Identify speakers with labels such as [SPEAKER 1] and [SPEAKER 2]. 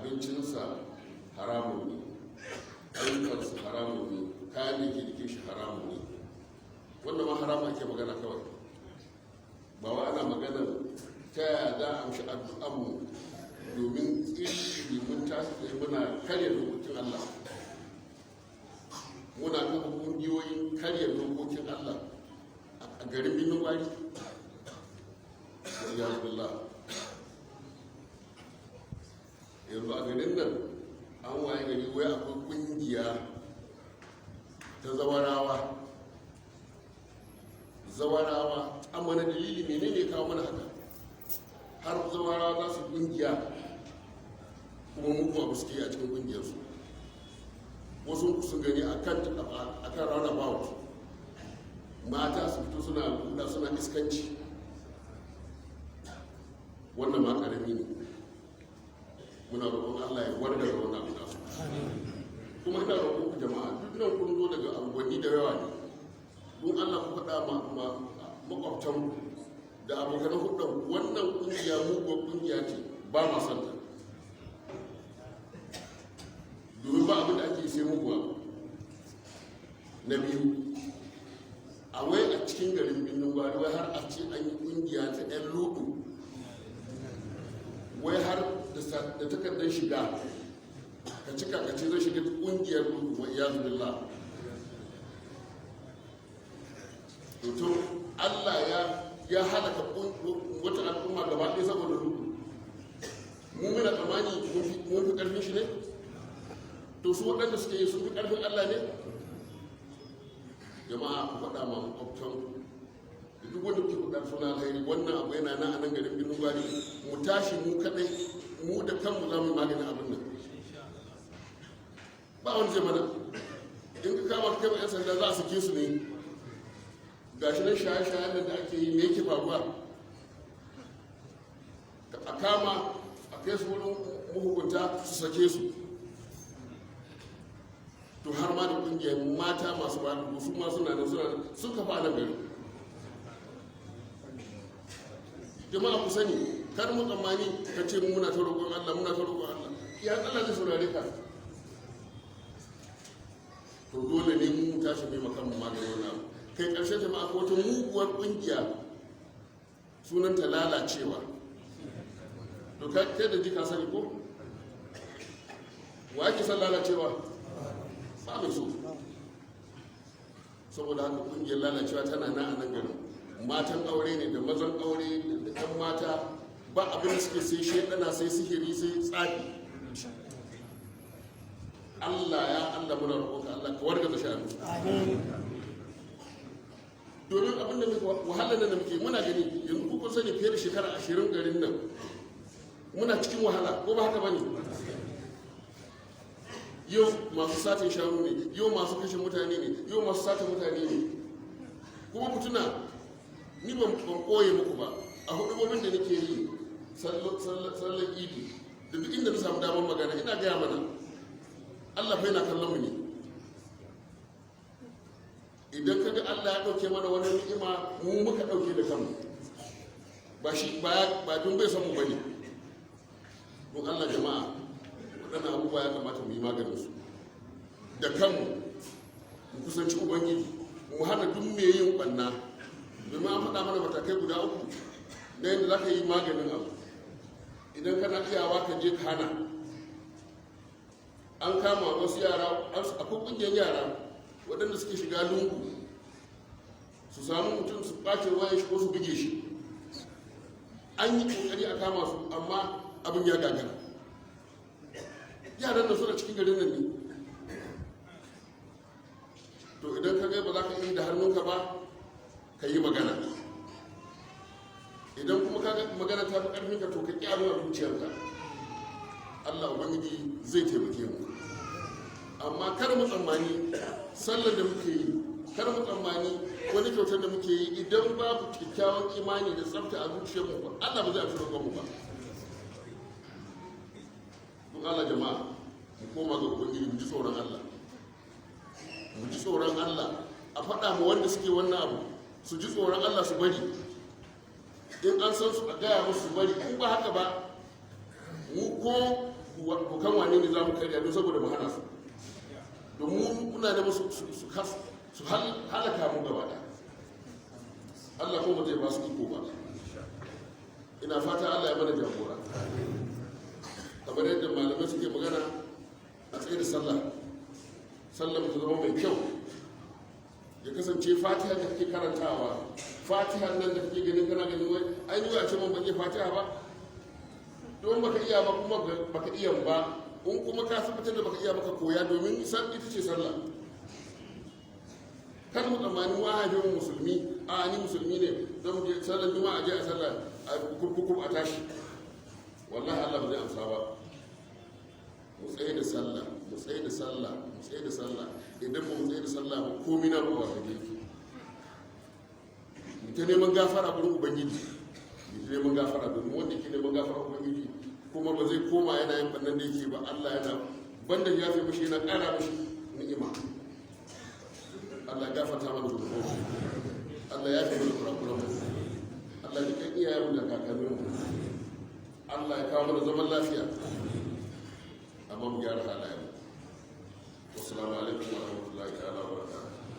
[SPEAKER 1] Abincinsa haramun ne, ayyukansa haramun ne, kayan da ke jikin shi haramun ne. Wannan ma haramun ake magana kawai, ba wa ana maganar ta yaya za a amshi addu'anmu, domin iri mun tashi tsaye muna karya dokokin Allah, muna kafa kungiyoyin karya dokokin Allah a garin Birnin Gwari. Ya billah, yanzu a garin nan an waye gari wai akwai kungiya ta zawarawa. Zawarawa, amma na dalili menene kawo mana haka har zawarawa za su kungiya, kuma mugu abu suke a cikin kungiyarsu? Wasu sun gani a kan roundabout, mata su fito suna buɗa suna iskanci. Wannan ma ƙarami ne. Muna roƙon Allah ya warga da wannan abu nasu. Kuma ina roƙon ku jama'a, duk nan kun zo daga unguwanni da yawa ne, don Allah ku faɗa ma makwabtan da abokan hulɗar, wannan ƙungiya muguwar ƙungiya ce, ba ma son ta, domin ba abin da ake sai muguwa. Na biyu, a wai a cikin garin Birnin Gwari, wai har a ce an yi ƙungiya ta 'yan ludu, wai har da takardar shiga ka cika ka ce zai shiga ƙungiyar ludu, wa iyazu billah. To Allah ya halaka wata al'umma gaba ɗaya saboda ludu. Mu muna tsammani mun fi ƙarfin shi ne? To su waɗanda suke yi sun fi ƙarfin Allah ne? Jama'a, ku faɗa ma makwabtan da duk wanda kuke faɗa suna alheri, wannan abu yana nan a nan garin Birnin Gwari. Mu tashi mu kaɗai, mu da kanmu za mu yi maganin abin nan. Ba wani zai mana. In ka kama kai 'yan sanda, za a sake su ne. Gashi nan shaye-shayen nan da ake yi, me yake faruwa? A kama a kai su wurin mahukunta, su sake su. To har ma da kungiyar mata masu ba su ma suna nan, suna sun kafa a nan gari. Jama'a, ku sani, kar mu tsammani ka ce mu muna ta roƙon Allah, muna ta roƙon Allah, ya Allah zai saurare ka. To dole ne mu tashi mai makan mu maganin wannan abu. Kai ƙarshen jama'a, ko wata muguwar ƙungiya sunanta lalacewa. To kai da ji ka sani ko wa ake son lalacewa? Ba mai so. Saboda haka ƙungiyar lalacewa tana nan a nan garin. Matan aure ne da mazan aure da ɗan mata, ba abin da suke sai shaidana, sai sihiri, sai tsafi. Allah, ya Allah, muna roƙonka, Allah ka wargaza shanu, domin abin da muke wahalar da muke muna gani yanzu, kun sani fiye da shekara 20 garin nan muna cikin wahala, ko ba haka bane? Yau masu satin shanu ne, yau masu kashe mutane ne, yau masu satin mutane ne. Kuma ku tuna, ni ban koye muku ba, a hudubobin da nake yi sallar Idi da duk inda na samu damar magana, ina gaya mana Allah fa yana kallon mu ne. Idan kaga Allah ya ɗauke mana wani ni'ima, mu muka ɗauke da kanmu, ba shi ba don bai san mu bane. Don Allah jama'a, waɗannan abubuwa ya kamata mu yi maganin su da kanmu, mu kusanci Ubangiji, mu hana duk mai yin ɓanna, domin an faɗa mana matakai guda uku na yadda za ka yi maganin abu. Idan kana iyawa, ka je ka hana. An kama wasu yara, akwai ƙungiyar yara waɗanda suke shiga lungu su samu mutum su ɓace wayan shi ko su buge shi. An yi ƙoƙari a kama su, amma abin ya gagara. Yaran da suna cikin garin nan ne. To idan ka ga ba za ka yi da hannunka ba, ka yi magana. Idan kuma ka ga magana ta fi ƙarfinka, to ka ƙi abin a zuciyarka. Allah Ubangiji zai taimake mu. Amma kar mu tsammani sallar da muke yi, kar mu tsammani wani kyautar da muke yi, idan babu kyakkyawan imani da tsafta a zuciyarmu ba, Allah ba zai amshi roƙonmu ba. Don Allah jama'a, mu koma ga Ubangiji, mu ji tsoron Allah, mu ji tsoron Allah. A faɗa ma wanda suke wannan abu su ji tsoron Allah su bari. In an san su, a gaya musu su bari. In ba haka ba, mu ko Dokan wane ne za mu karya don saboda mu hana su? Domin muna da su su halaka mu gaba ɗaya. Allah kuma zai ba su iko ba. Ina fata Allah ya mana jagora. Kamar yadda malamai suke magana, a tsaye da sallah, sallah ta zama mai kyau, ya kasance Fatiha da kake karantawa, Fatiha nan da kake ganin, kana ganin wai ai ni a ce mun ban iya Fatiha ba. Don baka iya ba, kuma baka iya ba, in kuma ka tabbatar da baka iya baka koya, domin san ita ce sallah. Kan mu tsammani wa haife mu musulmi, a ni musulmi ne, zan je sallar Juma'a, je a sallah a kurkuku a tashi, wallahi Allah ba zai amsa ba. Mu tsaye da sallah, mu tsaye da sallah, mu tsaye da sallah. Idan ba mu tsaye da sallah ba, komai na ba wa yake. Mu ta neman gafara gurin Ubangiji, mu ta neman gafara, domin wanda ke neman gafara Ubangiji kuma ba zai koma yana yin bannan da yake ba. Allah yana banda ya fi mishi, yana ƙara mishi ni'ima. Allah ya gafarta mana zunubanmu, Allah ya fi mana kurakuran mu, Allah ya kan iyayenmu da kakanninmu, Allah ya kawo mana zaman lafiya.